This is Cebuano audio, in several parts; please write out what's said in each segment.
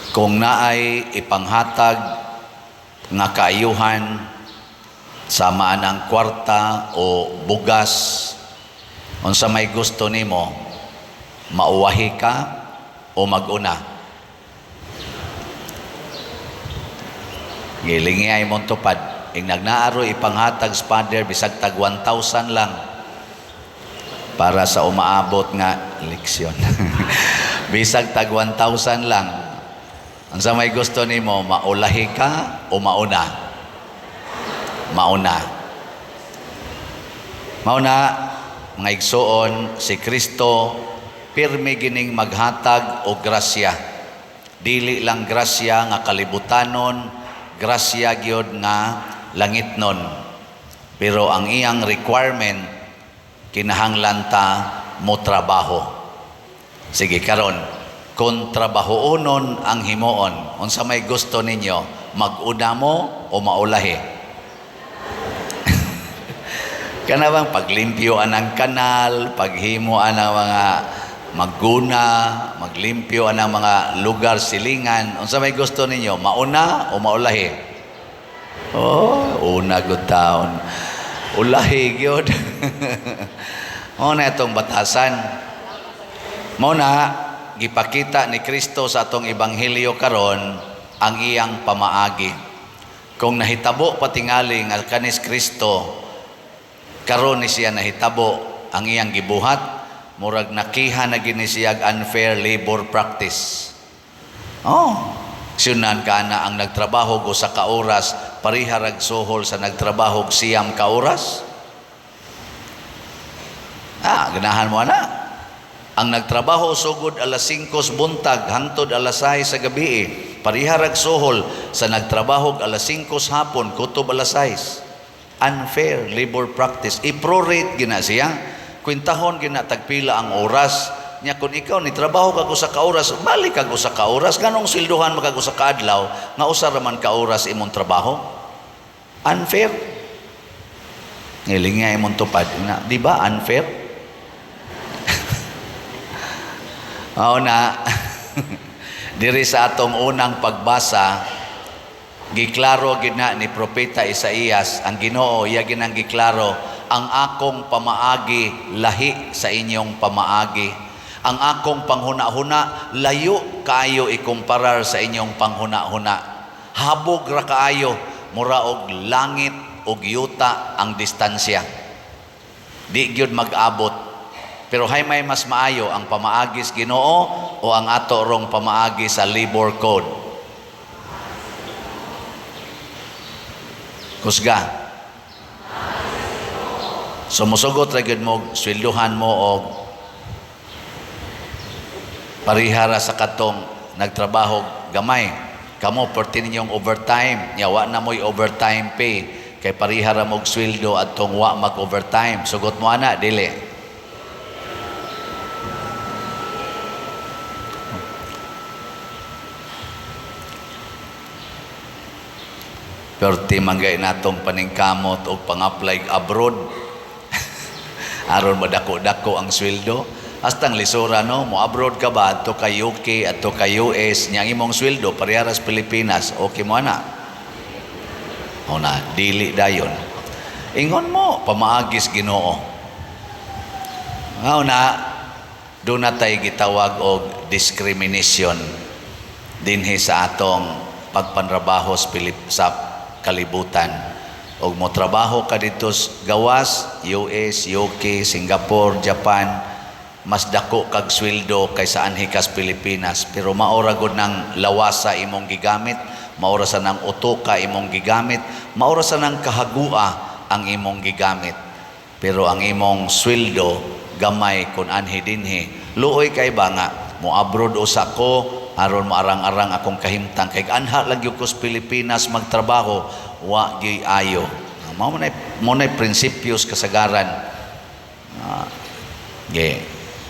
Kung naay ipanghatag nga kaayuhan sama ang kwarta o bugas, unsa may gusto nimo, mauwahi ka o maguna? Gilingi ay mong tupad. Ing nagnaaro ipanghatag sa Father bisag tag 1,000 lang para sa umaabot nga leksyon. Bisag tag 1,000 lang. Unsa may gusto nimo, maulahi ka o mauna? Mauna. Mauna, mga igsuon, si Kristo pirmi gining maghatag og grasya. Dili lang grasya nga kalibutanon, grasya gyud nga langitnon. Pero ang iyang requirement, kinahanglan ta mo trabaho. Sige karon, kung trabahoonon ang himuon, unsa may gusto ninyo, mag-una mo o maulahi? Kana bang paglimpyo anang kanal, paghimo anang mga magguna, maglimpyo anang mga lugar silingan, unsa may gusto ninyo, mauna o maulahi? Oh, una gud taon. Ulahi gyud. Mao na itong batasan. Mao na gipakita ni Kristo sa atong ebanghelyo karon ang iyang pamaagi. Kung nahitabo patingali nga kanis Kristo karon ni siya nahitabo ang iyang gibuhat, murag nakiha na gini siya unfair labor practice. Oh, syunan ka na ang nagtrabaho go sa ka oras pareha rag suhol sa nagtrabaho 9 ka oras. Ah, ganahan mo ana. Ang nagtrabaho sugod alas 5 buntag hangtod alas 6 sa gabi, pareha rag suhol sa nagtrabaho alas 5 hapon kutob alas 6. Unfair labor practice. I-prorate gina siya. Kwintahon gina tagpila ang oras. Nya kung ikaw ni trabaho kag usa ka oras, balik kag usa ka oras, nganong swelduhan mo kag usa ka adlaw nga usa ra man ka oras imong trabaho? Unfair. Ngiling nga imong tupad na, di ba unfair? Mao na diri sa atong unang pagbasa, giklaro gid na ni Propeta Isaías, ang Ginoo iya ginang giklaro, ang akong pamaagi lahi sa inyong pamaagi. Ang akong panghuna-huna layo kaayo ikumparar sa inyong panghuna-huna. Habog ra kaayo, mura og langit og yuta ang distansya. Di gyud mag-abot. Pero hay may mas maayo ang pamaagi sa Ginoo o ang ato rong pamaagi sa labor code? Kusga. Sumusugot ra gyud mo swelduhan mo og parihara sa katong nagtrabaho gamay. Kamo perti ninyong overtime, nya wa na mo'y overtime pay kay parihara mog sweldo adtong wa mag overtime. Sugot mo ana dili? Perti manggay natong paningkamot og pang-apply abroad aron madako-dako ang sweldo. Hastang lisura no, mo abroad ka ba adto kay UK, adto kay US, nya ang imong sweldo parehara sa Pilipinas, okay mo ana? O na, dili dayon. Ingon mo pamaagis Ginoo. Mao na do na tay gitawag og discrimination dinhi sa atong pagpanrabaho sa sa kalibutan. Og mo trabaho ka dito gawas, US, UK, Singapore, Japan, mas dako kag sweldo kaysa anhi kas Pilipinas, pero maora gud nang lawasa imong gigamit, maora sa nang utoka imong gigamit, maora sa nang kahagua ang imong gigamit, pero ang imong sweldo gamay kun anhi dinhi. Luoy kay ba nga mo abroad usa ko aron moarang-arang akong kahimtang kay anha lang gyud ko sa Pilipinas magtrabaho, wa gyud ayo. Mao man mo nay prinsipyos kasagaran. Ge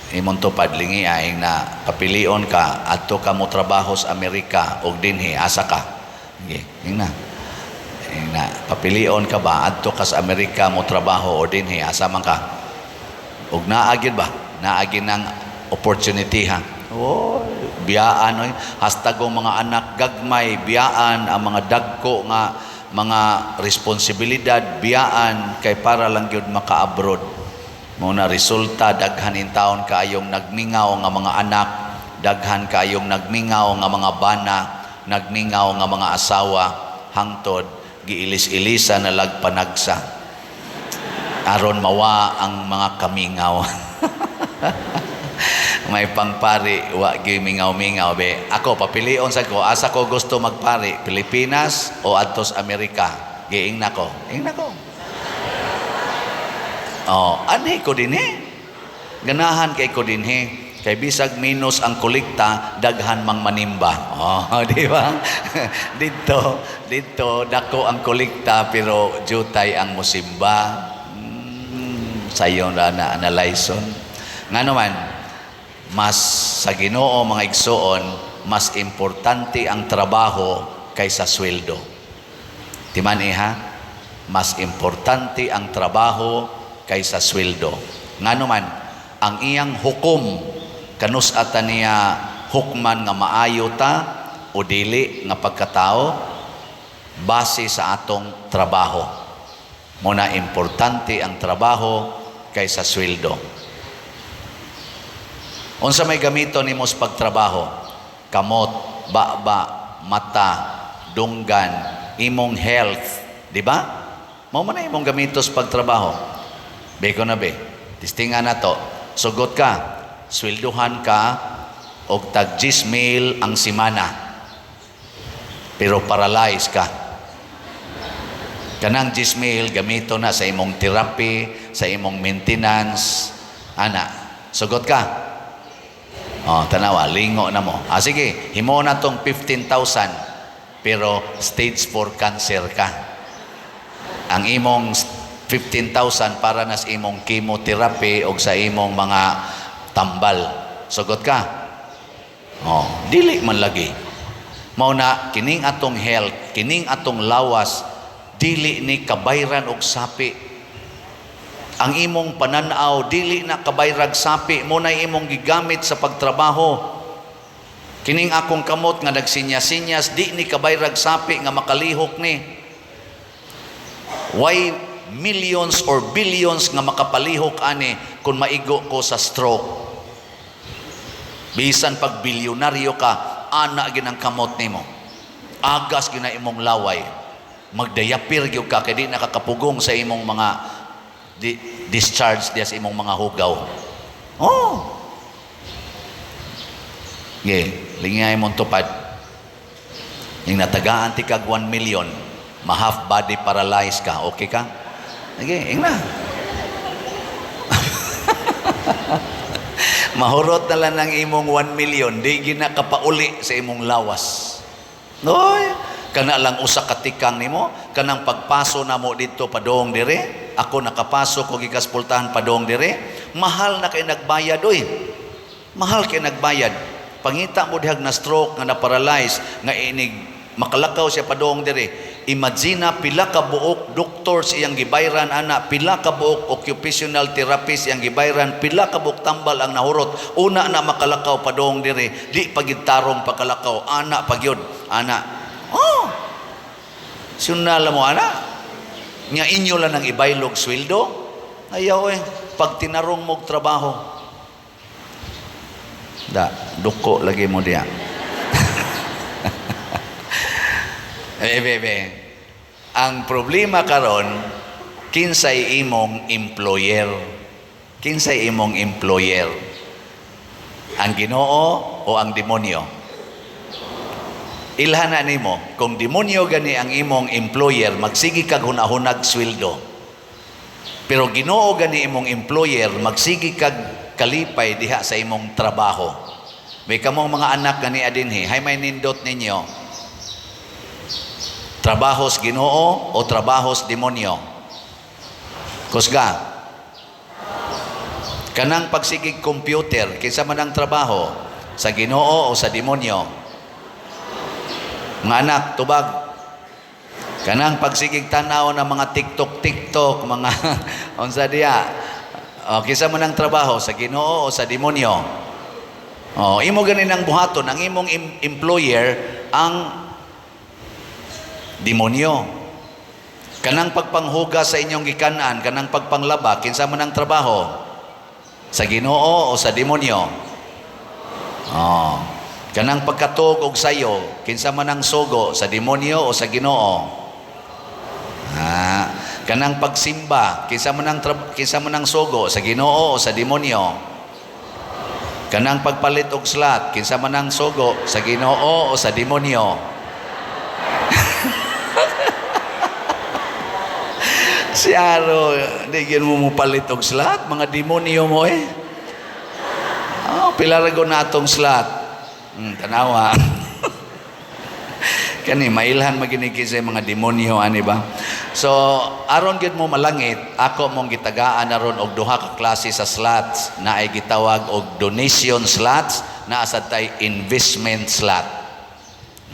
imong tupad lingi ay na papilion ka adto ka mo trabaho sa Amerika og dinhi asa ka. Ge ingna. Ingna papilion ka ba adto ka sa Amerika mo trabaho o dinhi asa man ka? Og naa gyud ba? Naa gyud nang opportunity ha. Oh, biyaan oy. Hastag ang mga anak gagmay, biyaan ang mga dagko nga mga responsibilidad, biyaan kay para lang gyud maka-abroad. Mao na resulta, daghan intawon kaayong nagmingaw nga mga anak, daghan kaayong nagmingaw nga mga bana, nagmingaw nga mga asawa, hangtod giilis-ilisa na lag panagsa aron mawa ang mga kamingaw. May pangpari, wa gyud mingaw-mingaw be. Ako papilion sa ko, asa ko gusto magpari, Pilipinas o adtos Amerika? Giingna ko. Ingna ko. Oh, anhi ko dinhi. Ganahan kay ko dinhi. Kay bisag minus ang kolekta, daghan mang manimba. Oh, di ba? Dito, dito dako ang kolekta pero jutay ang musimba. Sayon ra na analyson. Ngano man, mas sa Ginoo, mga igsuon, mas importante ang trabaho kaysa sweldo. Timan iha, mas importante ang trabaho kaysa sweldo. Ngano man, ang iyang hukom kanus ata niya hukman nga maayo ta o dili nga pagkatao base sa atong trabaho. Muna importante ang trabaho kaysa sweldo. Unsa may gamito nimo sa pagtrabaho? Kamot, baba, mata, dunggan, imong health, di ba? Mao man na imong gamito sa pagtrabaho. Beko na be. Testingan na to. Sugot ka, swelduhan ka og tag 10 mil ang simana. Pero paralyzed ka. Kanang 10 mil gamito na sa imong therapy, sa imong maintenance, ana. Sugot ka. Oh, tanawa, lingo na mo. Ah, sige, himo na tong 15,000 pero stage 4 cancer ka. Ang imong 15,000 para na sa imong chemotherapy o sa imong mga tambal. Sugot ka? Oh, dili man lagi. Mao na kining atong health, kining atong lawas, dili ni kabayran og sapi. Ang imong pananaw dili na kabayrag sapi mo na imong gigamit sa pagtrabaho. Kining akong kamot nga nagsinyas-sinyas, di ni kabayrag sapi nga makalihok ni. Why millions or billions nga makapalihok ani kung maigo ko sa stroke? Bisan pag bilyonaryo ka, ana ginang kamot nimo. Agas gina imong laway. Magdayapir gyud ka kay di nakakapugong sa imong mga discharge diya sa imong mga hugaw. Oh. Ge, lingay mong tupad. Yung natagaan ti kag 1 million, ma-half body paralyzed ka, okay ka? Sige, ingna. Mahurot na lang ng imong 1 million, di gina kapauli sa imong lawas. Noy, kana lang usa ka tikang nimo, kanang pagpaso namo didto padong dire, ako nakapaso ko gikas Pultahan padong dire, mahal na kay nagbayad oy. Mahal kay nagbayad. Pangita mo dihag na stroke nga na-paralyze nga inig makalakaw siya padong dire. Imagine pila ka buok doctors iyang gibayran ana, pila ka buok occupational therapist iyang gibayran, pila ka buok tambal ang nahurot. Una na makalakaw padong dire, di pagid tarong pagkalakaw, ana pagyud, ana. Oh. Sunala mo ana. Nga inyo lang ang ibaylog sweldo. Ayaw eh, pag tinarong mo og trabaho. Da, duko lagi mo diya. Eh, bebe. Ang problema karon, kinsay imong employer? Kinsay imong employer? Ang Ginoo o ang demonyo? Ilhan na nimo, kung demonyo gani ang imong employer, magsigi kag hunahunag sweldo. Pero Ginoo gani imong employer, magsigi kag kalipay diha sa imong trabaho. May kamong mga anak gani adinhi, hay may nindot ninyo. Trabahos Ginoo o trabahos demonyo? Kusga. Kanang pagsigig computer, kinsa man ang trabaho? Sa Ginoo o sa demonyo? Mga anak, tubag. Kanang pagsigig tanaw ng mga TikTok, TikTok, mga unsa diya. O, kinsa man ang trabaho, sa Ginoo o sa demonyo? Oh, imo ganin ang buhaton, ang imong employer ang demonyo. Kanang pagpanghugas sa inyong gikanan, kanang pagpanglaba, kinsa man ang trabaho? Sa Ginoo o sa demonyo? Oh. Kanang pagkatog og sayo, kinsa man ang sugo, sa demonyo o sa Ginoo? Ah, kanang pagsimba, kinsa man ang sugo, sa Ginoo o sa demonyo? Kanang pagpalit og slot, kinsa man ang sugo, sa Ginoo o sa demonyo? Si Aro, di gyud mo mopalit og slot, mga demonyo mo eh. Oh, pila ra na atong slot. Tanawa. Kani mailhan maginiki sa mga demonyo ani ba? So, aron gyud mo malangit, ako mong gitagaan aron og duha ka klase sa slots na ay gitawag og donation slots, naa sad tay investment slot.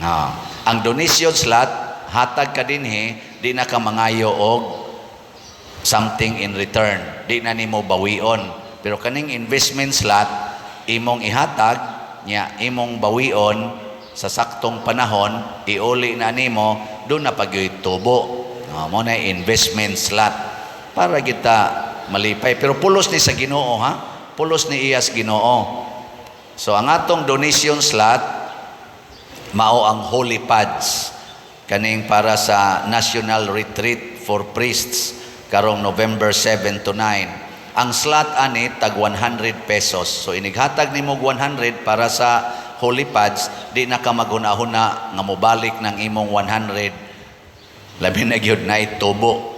Ah, ang donation slot, hatag ka dinhi, di na ka mangayo og something in return. Di na nimo bawion. Pero kaning investment slot, imong ihatag nya imong bawion sa saktong panahon, iuli na nimo, doon na pagyoy tubo. No, mo na investment slot para kita malipay. Pero pulos ni sa Ginoo ha. Pulos ni iyas Ginoo. So ang atong donation slot mao ang Holy Pads kaning para sa National Retreat for Priests karong November 7 to 9. Ang slot ani tag 100 pesos. So inighatag nimo og 100 para sa Holy Pads, di na ka maghuna-huna nga mobalik ng imong 100, labi na gyud na tubo.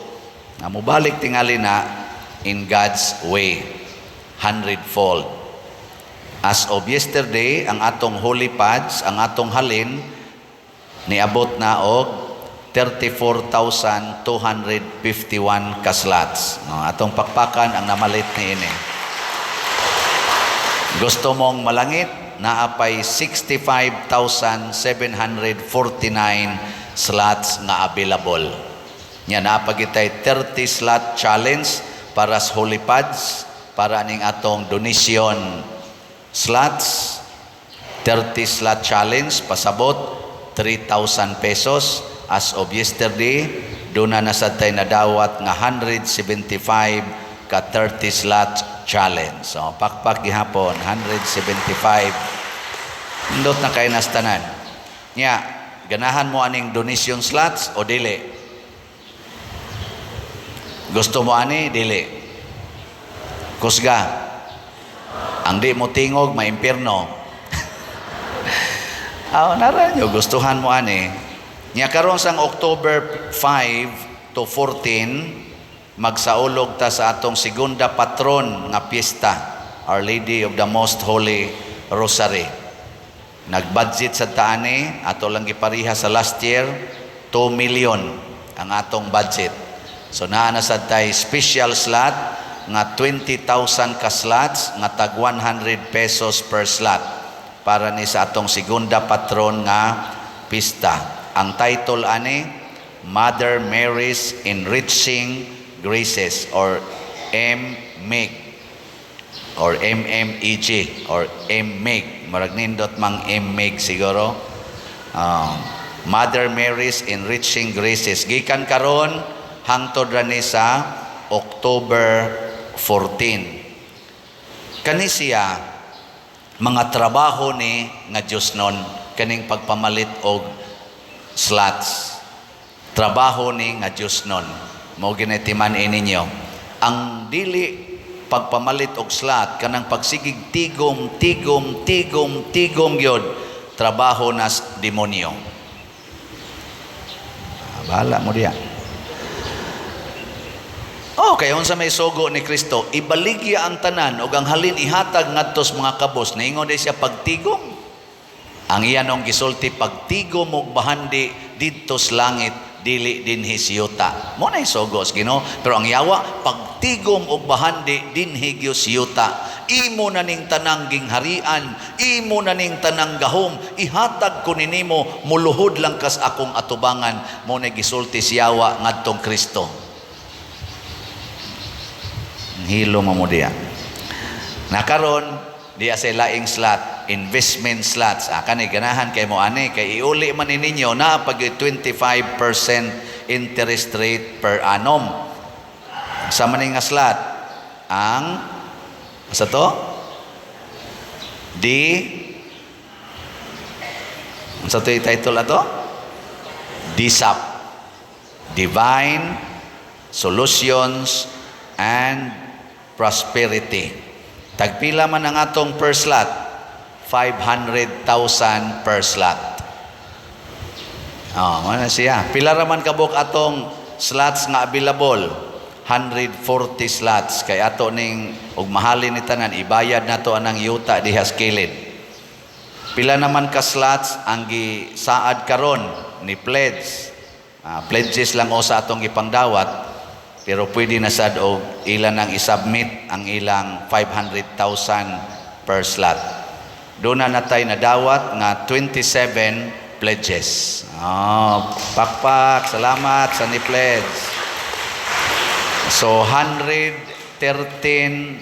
Nga mobalik tingali na in God's way, hundredfold. As of yesterday, ang atong Holy Pads, ang atong halin, niabot na og 34,251 ka slots. No, atong pakpakan ang namalit ni ini. Gusto mong malangit, naapay 65,749 slots nga available. Nya naa pa gitay 30 slot challenge para sa Holy Pads, para aning atong donation slots. 30 slot challenge, pasabot 3,000 pesos. As of yesterday, doon na sad tay nadawat nga 175 ka 30 slot challenge. So pakpak gihapon 175. Nindot na kay nastanan. Nya, ganahan mo aning donation slots o dili? Gusto mo ani dili? Kusga. Ang di mo tingog, maimpirno. Aw, nara nyo, gustuhan mo ani. Nya karon sang October 5 to 14, magsaulog ta sa atong segunda patron nga piyesta, Our Lady of the Most Holy Rosary. Nag-budget sa taani, ato lang gipariha sa last year, 2 million ang atong budget. So naa na sad tay special slot nga 20,000 ka slots nga tag 100 pesos per slot para ni sa atong segunda patron nga pista. Ang title ani, Mother Mary's Enriching Graces or MMEG or MMEG or MMEG. Marag nindot mang MMEG siguro. Mother Mary's Enriching Graces. Gikan karon hangtod ra ni sa October 14. Kani siya mga trabaho ni nga Diyos nun kaning pagpamalit og slots. Trabaho ni nga Diyos nun. Mao ginatiman ninyo. Ang dili pagpamalit og slot kanang pagsigig tigom tigom tigom tigom gyud, trabaho nas demonyo. Ah, bahala mo diya. Oh, kay unsa may sugo ni Kristo, ibaligya ang tanan ug ang halin ihatag ngadto sa mga kabos. Niingon di siya pagtigom. Ang iya nong gisulti, pagtigom og bahandi didto sa langit, dili dinhi sa yuta. Mo na sugo sa Ginoo, pero ang yawa, pagtigom og bahandi dinhi gyud sa yuta. Imo na ning tanang gingharian, imo na ning tanang gahom, ihatag ko ninimo, muluhod lang kas akong atubangan. Mo na gisulti si yawa ngadtong Kristo. Hilo mo mo diya. Nakaron, diya sa laing slot. investment slots. Ah, kani ganahan kay mo ani kay iuli man ni ninyo na pag 25% interest rate per annum. Sa maning nga slot ang sa to D, sa to yung title ato? DSAP, Divine Solutions and Prosperity. Tagpila man ang atong per slot? 500,000 per slot. Oh, mana siya. Pila ra man kabuk atong slots nga available? 140 slots kay ato ning og mahalin ni tanan, ibayad nato anang yuta diha sa kilid. Pila naman ka slots ang gisaad karon ni pledge? Ah, pledges lang o sa atong gipangdawat, pero pwede na sad og ilan ang isubmit ang ilang 500,000 per slot. Doon na natay nadawat nga 27 pledges. Oh, pakpak, salamat sa ni pledge. So 113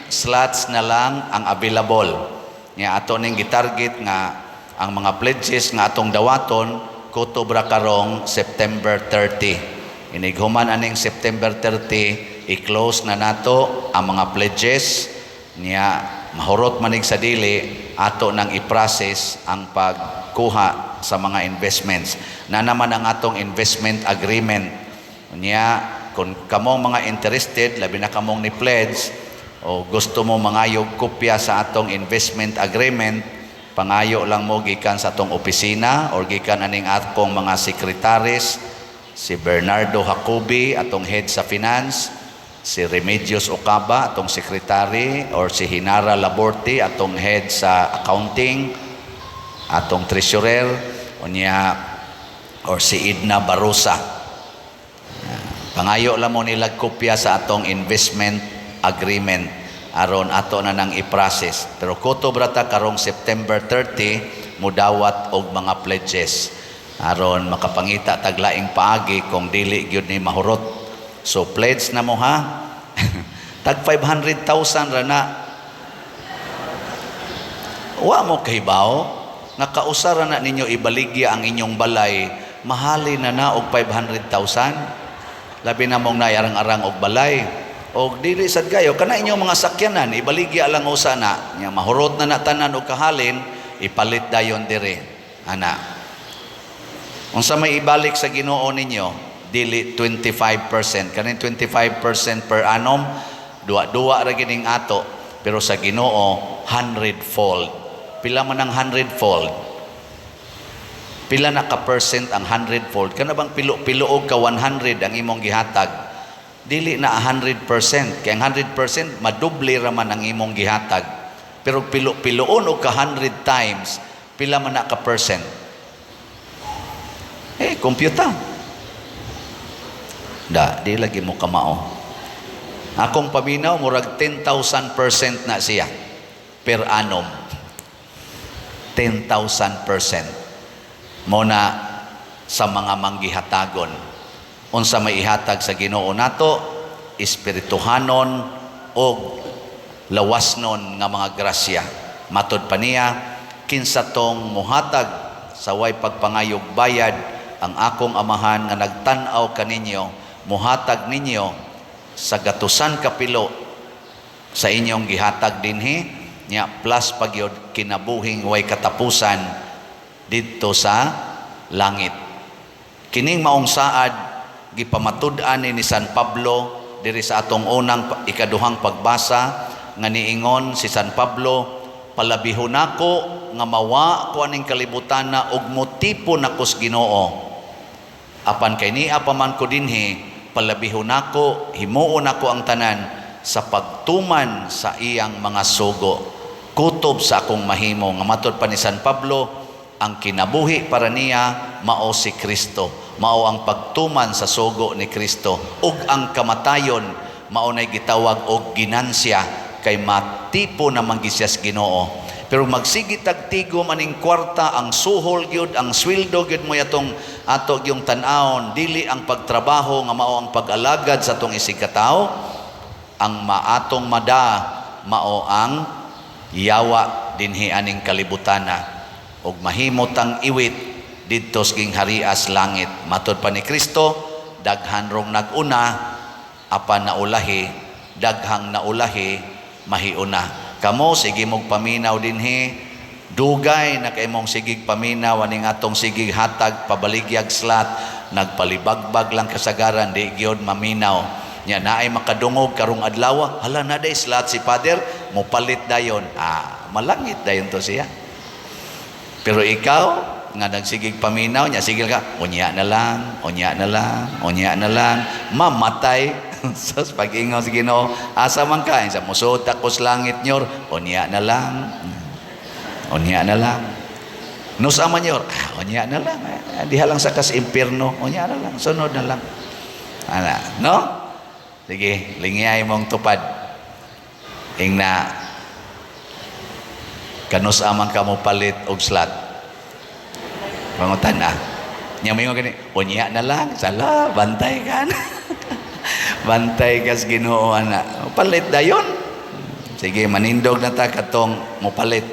slots na lang ang available. Nga ato ning gitarget nga ang mga pledges nga atong dawaton kutob ra karong September 30. Inighuman aning September 30, i-close na nato ang mga pledges niya. Mahurot manig sa dili, ato nang i-process ang pagkuha sa mga investments. Na naman ang atong investment agreement niya. Kung kamong mga interested, labi na kamong ni pledge o gusto mo mangayog kopya sa atong investment agreement, pangayo lang mo gikan sa atong opisina or gikan aning akong mga secretaries, si Bernardo Jacobi, atong head sa finance, si Remedios Ocaba, atong secretary, or si Hinara Laborte, atong head sa accounting, atong treasurer, unya or si Edna Barosa. Pangayo lang mo nila kopya sa atong investment agreement aron ato na nang i-process. Pero kutob ra ta karong September 30 mudawat og mga pledges aron makapangita tag laing paagi kung dili gyud ni mahurot. So pledge na mo ha. Tag 500,000 ra na. Wa mo kahibaw nga kausara na ninyo ibaligya ang inyong balay, mahali na na og 500,000. Labi na mong naarang-arang og balay. Og dili sad kayo kana inyong mga sakyanan, ibaligya lang usa na. Nya mahurot na na tanan og kahalin, ipalit dayon dire. Ana. Unsa may ibalik sa Ginoo ninyo? Dili 25%. Kaning 25% per annum, duwa-duwa ra gining ato. Pero sa Ginoo, 100-fold. Pila man ang 100-fold? Pila na ka percent ang 100-fold? Kana bang pilo-pilo og ka 100 ang imong gihatag? Dili na 100%. Kaya ang 100%, madoble ra man ang imong gihatag. Pero pilo-piloon og ka 100 times, pila man na ka percent? Eh, computer. Da, di lagi mo kamao. Akong paminaw, murag 10,000% na siya per annum. 10,000%. Mo na sa mga manggihatagon. Unsa may ihatag sa Ginoo nato, espirituhanon og lawasnon nga mga grasya. Matod pa niya, kinsa tong muhatag sa way pagpangayog bayad, ang akong Amahan nga nagtan-aw kaninyo muhatag ninyo sa gatusan kapilo sa inyong gihatag dinhi nya, plus pagyod kinabuhing way katapusan didto sa langit. Kining maong saad gipamatud-an ni San Pablo diri sa atong unang ikaduhang pagbasa nga niingon si San Pablo, "Palabihon nako nga mawa ko aning kalibutan na ug motipon nako sa Ginoo. Apan kay nia pa man ko dinhi, palabihon nako himuon nako ang tanan sa pagtuman sa iyang mga sugo kutob sa akong mahimo." Nga matod pa ni San Pablo, ang kinabuhi para niya mao si Kristo, mao ang pagtuman sa sugo ni Kristo, ug ang kamatayon mao nay gitawag og ginansya kay matipo naman gyud siya sa Ginoo. Pero magsige tag tigom aning kwarta, ang suhol gyud, ang sweldo gyud mo atong ato gyung tan-awon, dili ang pagtrabaho nga mao ang pag-alagad sa atong isigkatawo, ang maatong mada mao ang yawa. dinhi aning kalibutana ug mahimo tang iwit didto sa gingharias langit. Matod pa ni Kristo, daghan rong nag-una apan naulahi, daghang naulahi mahiuna. Kamo, sige mong paminaw dinhi, dugay na kay mong sigig paminaw aning atong sigig hatag pabaligyag slot, nagpalibagbag lang kasagaran, di gyud maminaw. Nya naay makadungog karong adlaw, "Hala, na day slot si Father," mopalit dayon. Ah, malangit dayon to siya. Pero ikaw nga nagsigig paminaw nya, sige ka, "Unya na lang, unya na lang, unya na lang," mamatay. Sos, pag-ingon sa Ginoo, "Asa man ka?" Sa "Musod ako sa langit, nyor." "Unya na lang. Unya na lang." "Nus-a man, nyor?" "Ah, unya na lang. Eh, diha lang sa kas impierno, unya na lang, sunod na lang." Ana, no? Sige, lingiyay mong tupad. Ingna, kanus-a man ka mo palit og slot? Pangutan ah. Nya moingon gani, "Unya na lang," sala, bantay ka na. Bantay kas Ginoo ana. Palit dayon. Sige, manindog na ta katong mopalit.